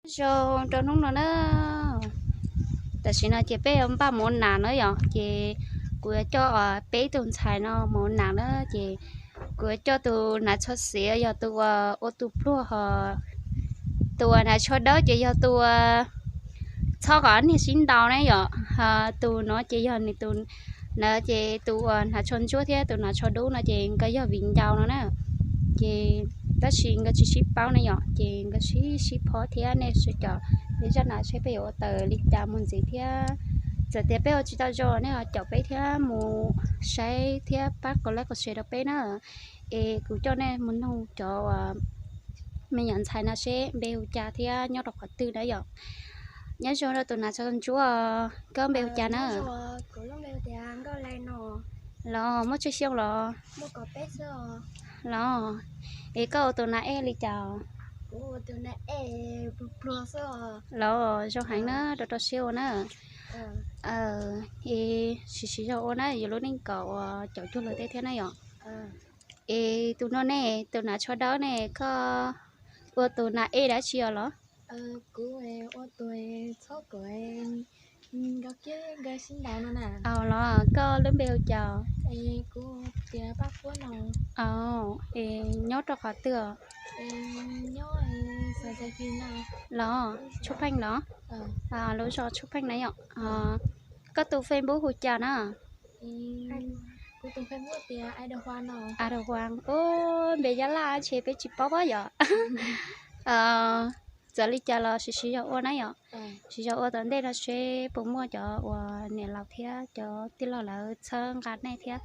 Zoo rau hnub no na, tam sim no ces peb yuav npaj mus ua nas na yom, ces kuv yuav coj peb tug ntxhais no mus ua nas na, ces kuv yuav coj tus hnav tsho xiav yog tus uas ua tus pluag, ho tus uas hnav tsho dawb ces yog tus uas txhob kom niag sib ntaus na yom, ho tus no ces yog nws tus, na ces tus uas hnav tsho ntsuab thiab tus hnav tsho dub no ces nkawd yog viv ncaus no na. Ces tab sis nkawd tsis sib paub ne yom, ces nkawd sib sib phob thiab. Nej sawv caum peb zaj nas seb peb yuav ua tawm li cas mus ntxiv thiab. Txawm tias peb ua tsis tau zoo nej ho caum peb thiab mus saib thiab pab like comment share rau peb na. Es kuv coj nej mus nug cov uas me nyuam ntxhais no seb npe hu cas thiab nyob rau qhov twg na yom. Nyob zoo rau tus hnav tsho ntsuab, koj npe hu cas na? Los muaj tsawg xyoo los? Los, es koj ua tus nas ej li cas? Los zoo heev na, rau rau siab ua na. Es siv siv zog ua na, yus lub neej kom ua caum cuag luag tej thiab na yom. Es tus no ne, tus hnav tsho dawb ne, koj ua tus nas ej dab tsi os los? Los, koj lub npe hu cas? Es nyob rau qhov twg os? Los, Tshuj Pheej los? Lub zos Tshuj Pheej na yom. Koj tus Facebook hu cas na? Aw, npe Nyab Laj ntshe peb tsis paub yom. Txawm li cas los siv siv zog ua na yom. Siv zog ua tom ntej no seb puas muaj cov uas niam laus thiab cov tij laug lawv txhawb nqa nej thiab.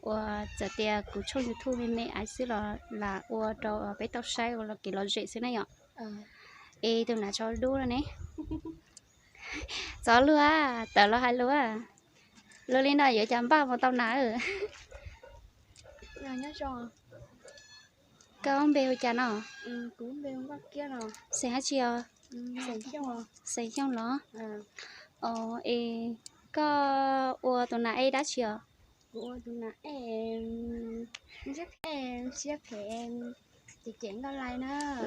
Uas txawm tias kuv tshooj YouTube me me xwb los lam ua rau peb tau saib ua kev lom zem xwb na yom. Es tus hnav tsho dub no ne? Txhob luag, tawm los hais lus. Luag li no yuav cas npaj mus tau nas? Koj npe hu cas no? Xeem dab tsi os? Xeem Xyooj los? Es koj ua tus nas ej dab tsi os?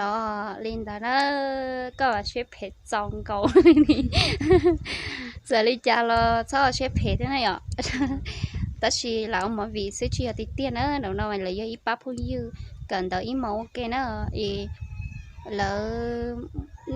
Los li ntawd na, koj siab phem txaus nkaus li. Txawm li cas los txhob siab phem thiab na yom. Tab sis lam ua movie xwb tsis yog tiag tiag na, no lawv yog ib pab phooj ywg kawm ntawv ib hmos ua ke na. Es lawv,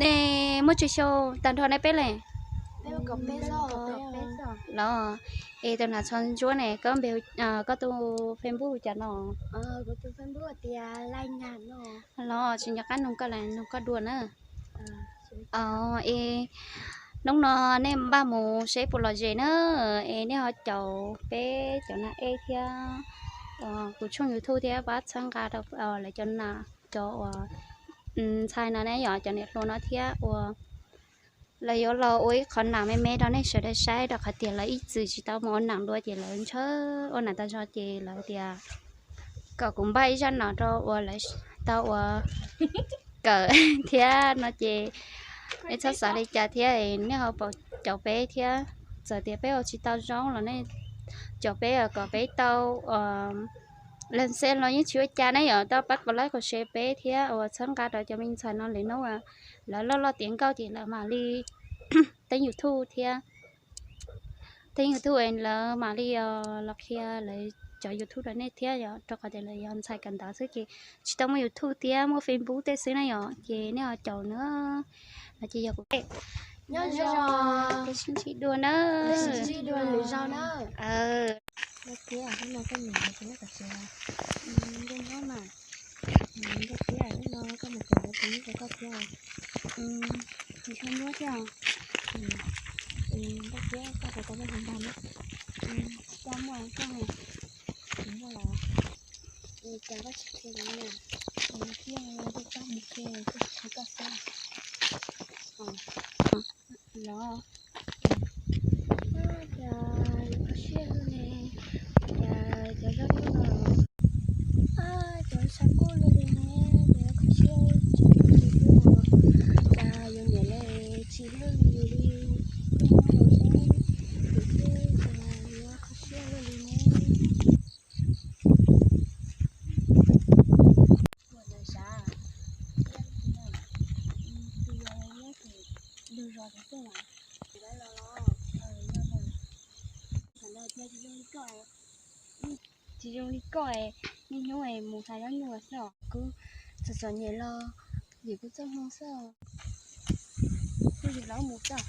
nej muaj tsawg xyoo tag nrho nej peb leej? Los, es tus hnav tsho ntsuab ne, koj tus Facebook hu cas no? Los tsis nco qab nug koj, lam nug koj dua na. Es hnub no nej npaj mus seb puas lom zem na, es nej ho caum peb cov nas ej thiab kuv tshooj YouTube thiab pab txhawb nqa rau lawv cov nas, cov uas ntxhais no ne yom, cov niam hluas no thiab uas lawv yuav los ua ib qho nas me me rau nej sawv daws saib rau qhov tias lawv ib txwm tsis tau mus ua nas dua ces lawv ntshaw ua nas tag zog ces lawv tias kom kuv npaj ib zaj nas rau uas lawv tau ua kawm thiab no ces nej txhob xav li cas thiab, nej ho pab caum peb thiab. Txawm tias peb ua tsis tau zoo los nej caum peb kom peb tau, leeg xees los yeej tsis ua cas ne yom, tau pab like comment share peb thiab uas txhawb nqa rau cov me ntxhais no lwm hnub lawv loj loj tiav nkauj ces lawv mam li teeb YouTube thiab. Teeb YouTube lawv mam li los qhia lawv cov YouTube rau nej thiab yom, rau qhov tias lawv yog ntxhais kawm ntawv xwb ces tsis tau muaj YouTube thiab muaj Facebook tej xwb na yom, ces nej ho caum na. No ces yog kuv, nyob zoo, peb sib ntsib dua na. Los, cas yuav kho siab luaj li, cas cov zaub no, cov sab kub luaj li ne, cas yuav kho siab tsis tau li, cas yuav niam li tsis luaj li li, koj nyob los seb, cas yuav kho siab luaj li ne. Tsis zoo li koj, niaj hnub mus xav zab nyuj xwb os. Kuv txom txom nyem los vim kuv txoj hmoo xwb os. Kuv tsis lam mus xwb.